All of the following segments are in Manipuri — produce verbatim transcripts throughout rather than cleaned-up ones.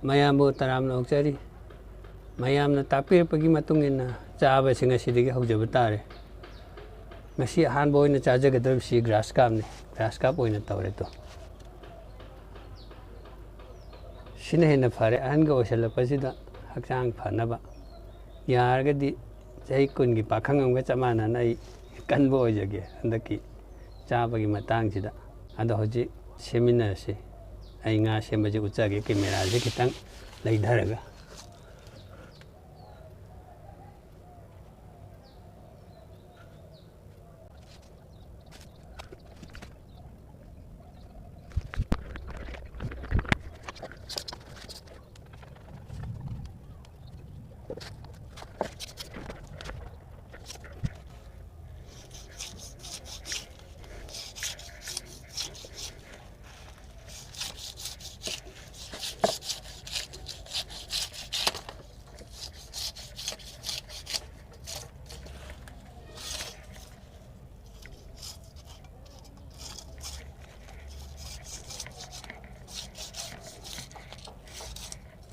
ꯃꯌꯥꯝꯕꯨ ꯇꯔꯥꯝꯅ ꯑꯣꯛꯆꯔꯤ꯫ ꯃꯌꯥꯝꯅ ꯇꯥꯛꯄꯤꯔꯛꯄꯒꯤ ꯃꯇꯨꯡ ꯏꯟꯅ ꯆꯥꯕꯁꯤ ꯉꯁꯤꯗꯒꯤ ꯍꯧꯖꯕ ꯇꯥꯔꯦ꯫ ꯉꯁꯤ ꯑꯍꯥꯟꯕ ꯑꯣꯏꯅ ꯆꯥꯖꯒꯗꯧꯔꯤꯕꯁꯤ ꯒ꯭ꯔꯥꯁ ꯀꯥꯞꯅꯤ꯫ ꯒ꯭ꯔꯥꯁ ꯀꯥꯞ ꯑꯣꯏꯅ ꯇꯧꯔꯦ ꯇꯨ꯫ ꯁꯤꯅ ꯍꯦꯟꯅ ꯐꯔꯦ꯫ ꯑꯍꯟꯒ ꯑꯣꯏꯁꯜꯂꯛꯄꯁꯤꯗ ꯍꯛꯆꯥꯡ ꯐꯅꯕ꯫ ꯌꯥꯔꯒꯗꯤ ꯆꯍꯤ ꯀꯨꯟꯒꯤ ꯄꯥꯈꯪ ꯑꯃꯒ ꯆꯞ ꯃꯥꯟꯅꯅ ꯑꯩ ꯀꯟꯕ ꯑꯣꯏꯖꯒꯦ ꯍꯟꯗꯛꯀꯤ ꯆꯥꯕꯒꯤ ꯃꯇꯥꯡꯁꯤꯗ꯫ ꯑꯗꯣ ꯍꯧꯖꯤꯛ ꯁꯦꯝꯃꯤꯟꯅꯔꯁꯤ꯫ ꯑꯩ ꯉꯥ ꯁꯦꯝꯕꯁꯦ ꯎꯠꯆꯒꯦ, ꯀꯦꯃꯦꯔꯥꯁꯦ ꯈꯤꯇꯪ ꯂꯩꯊꯔꯒ꯫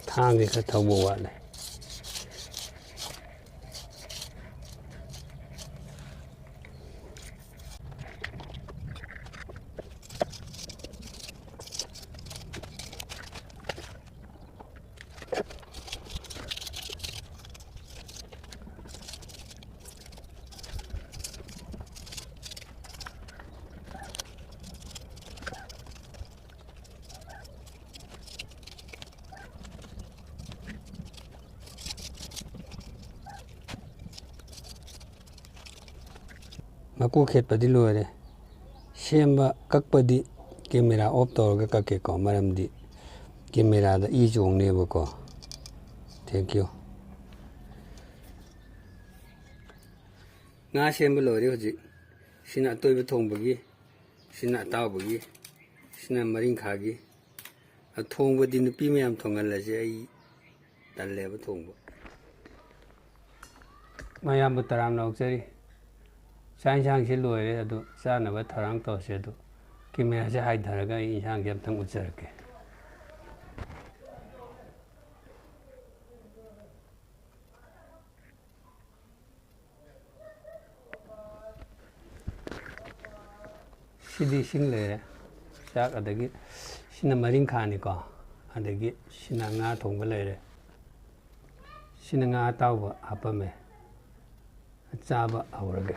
ꯊꯥꯡꯁꯦ ꯈꯔ ꯊꯧꯕ ꯋꯥꯠꯂꯦ꯫ ꯃꯀꯨ ꯈꯦꯠꯄꯗꯤ ꯂꯣꯏꯔꯦ꯫ ꯁꯦꯝꯕ, ꯀꯛꯄꯗꯤ ꯀꯦꯃꯦꯔꯥ ꯑꯣꯐ ꯇꯧꯔꯒ ꯀꯛꯀꯦꯀꯣ, ꯃꯔꯝꯗꯤ ꯀꯦꯃꯦꯔꯥꯗ ꯏ ꯆꯣꯡꯅꯦꯕꯀꯣ꯫ Thank you꯫ ꯉꯥ ꯁꯦꯝꯕ ꯂꯣꯏꯔꯦ ꯍꯧꯖꯤꯛ꯫ ꯁꯤꯅ ꯑꯇꯣꯏꯕ ꯊꯣꯡꯕꯒꯤ, ꯁꯤꯅ ꯑꯇꯥꯎꯕꯒꯤ, ꯁꯤꯅ ꯃꯔꯤꯡꯈꯥꯒꯤ꯫ ꯑ, ꯊꯣꯡꯕꯗꯤ ꯅꯨꯄꯤ ꯃꯌꯥꯝ ꯊꯣꯡꯍꯜꯂꯁꯦ, ꯑꯩ ꯇꯜꯂꯦꯕ ꯊꯣꯡꯕ꯫ ꯃꯌꯥꯝꯕꯨ ꯇꯔꯥꯝꯅ ꯑꯣꯛꯆꯔꯤ꯫ ꯆꯥꯛ ꯌꯦꯟꯁꯥꯡꯁꯤ ꯂꯣꯏꯔꯦ, ꯑꯗꯨ ꯆꯥꯅꯕ ꯊꯧꯔꯥꯡ ꯇꯧꯔꯁꯦ꯫ ꯑꯗꯨ ꯀꯦꯃꯦꯔꯥꯁꯦ ꯍꯥꯏꯊꯔꯒ ꯑꯩ ꯌꯦꯟꯁꯥꯡꯁꯦ ꯑꯝꯇꯪ ꯎꯠꯆꯔꯛꯀꯦ꯫ ꯁꯤꯗꯤ ꯏꯁꯤꯡ ꯂꯩꯔꯦ꯫ ꯆꯥꯛ, ꯑꯗꯒꯤ ꯁꯤꯅ ꯃꯔꯤꯡꯈꯥꯅꯤꯀꯣ꯫ ꯑꯗꯒꯤ ꯁꯤꯅ ꯉꯥ ꯊꯣꯡꯕ ꯂꯩꯔꯦ꯫ ꯁꯤꯅ ꯉꯥ ꯑꯇꯥꯎꯕ ꯍꯥꯞꯄꯝꯃꯦ꯫ ꯆꯥꯕ ꯍꯧꯔꯒꯦ꯫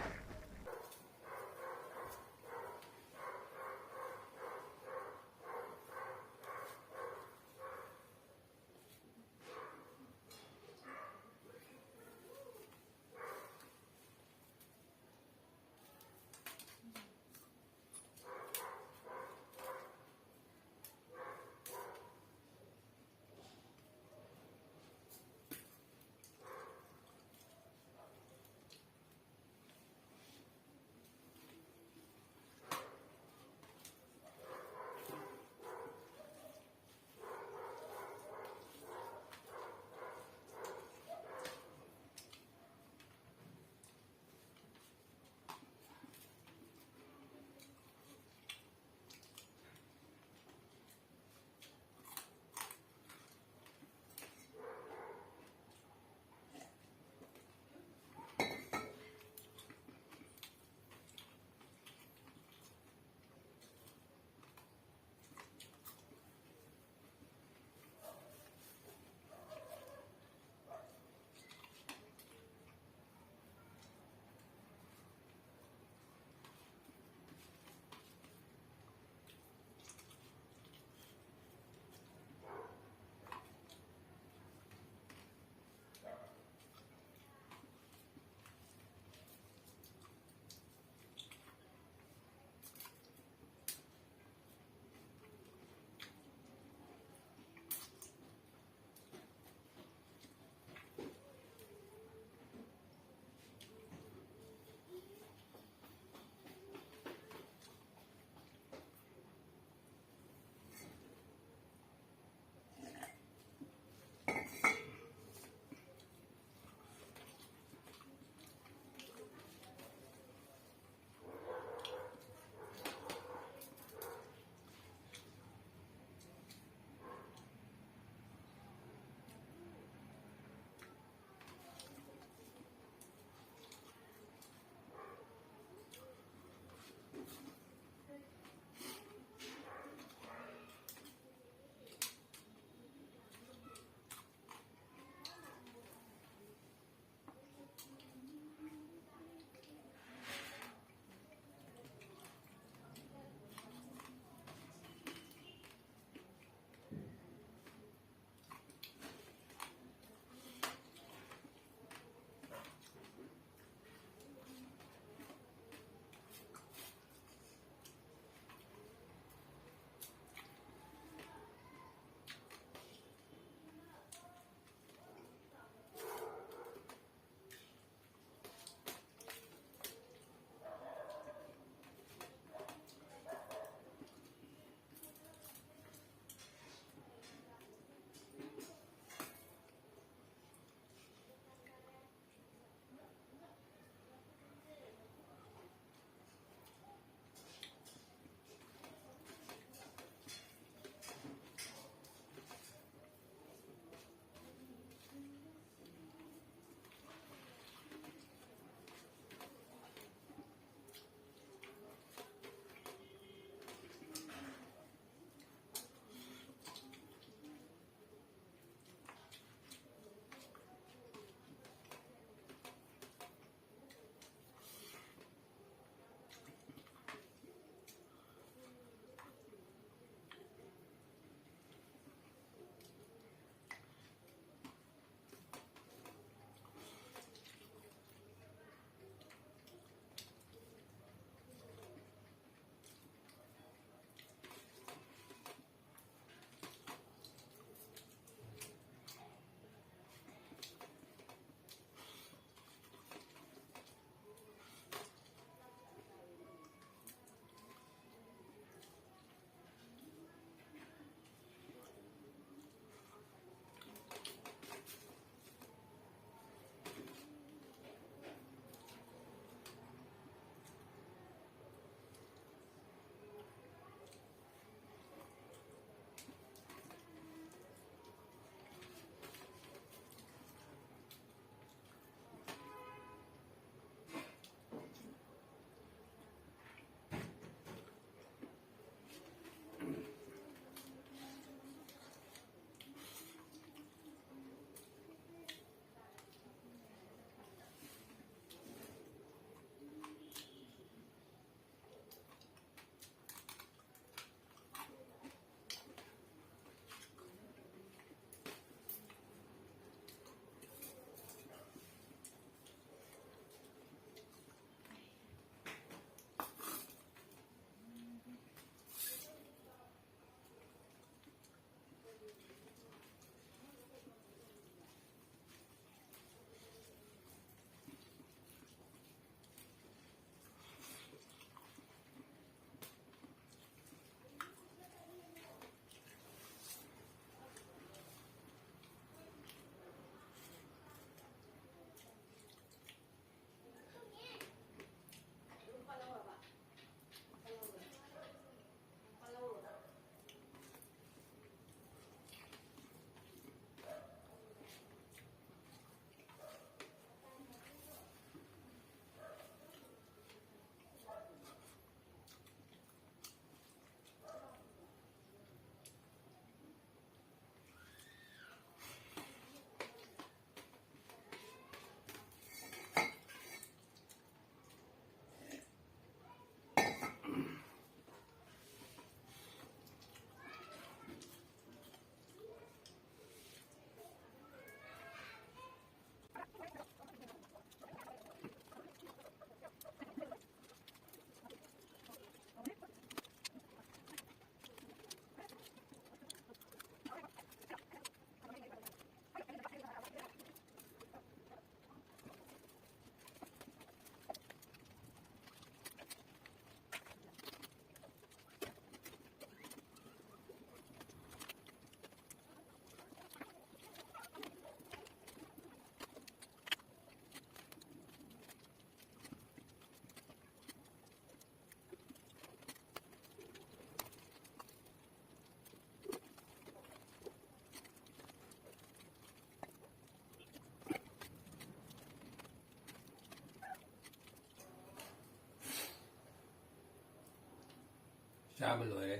ꯆꯥꯕ ꯂꯣꯏꯔꯦ꯫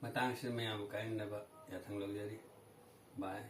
ꯃꯇꯥꯡꯁꯤꯗ ꯃꯌꯥꯝꯕꯨ ꯀꯥꯏꯅꯅꯕ ꯌꯥꯊꯪ ꯂꯧꯖꯔꯤ꯫ ꯕꯥꯏ꯫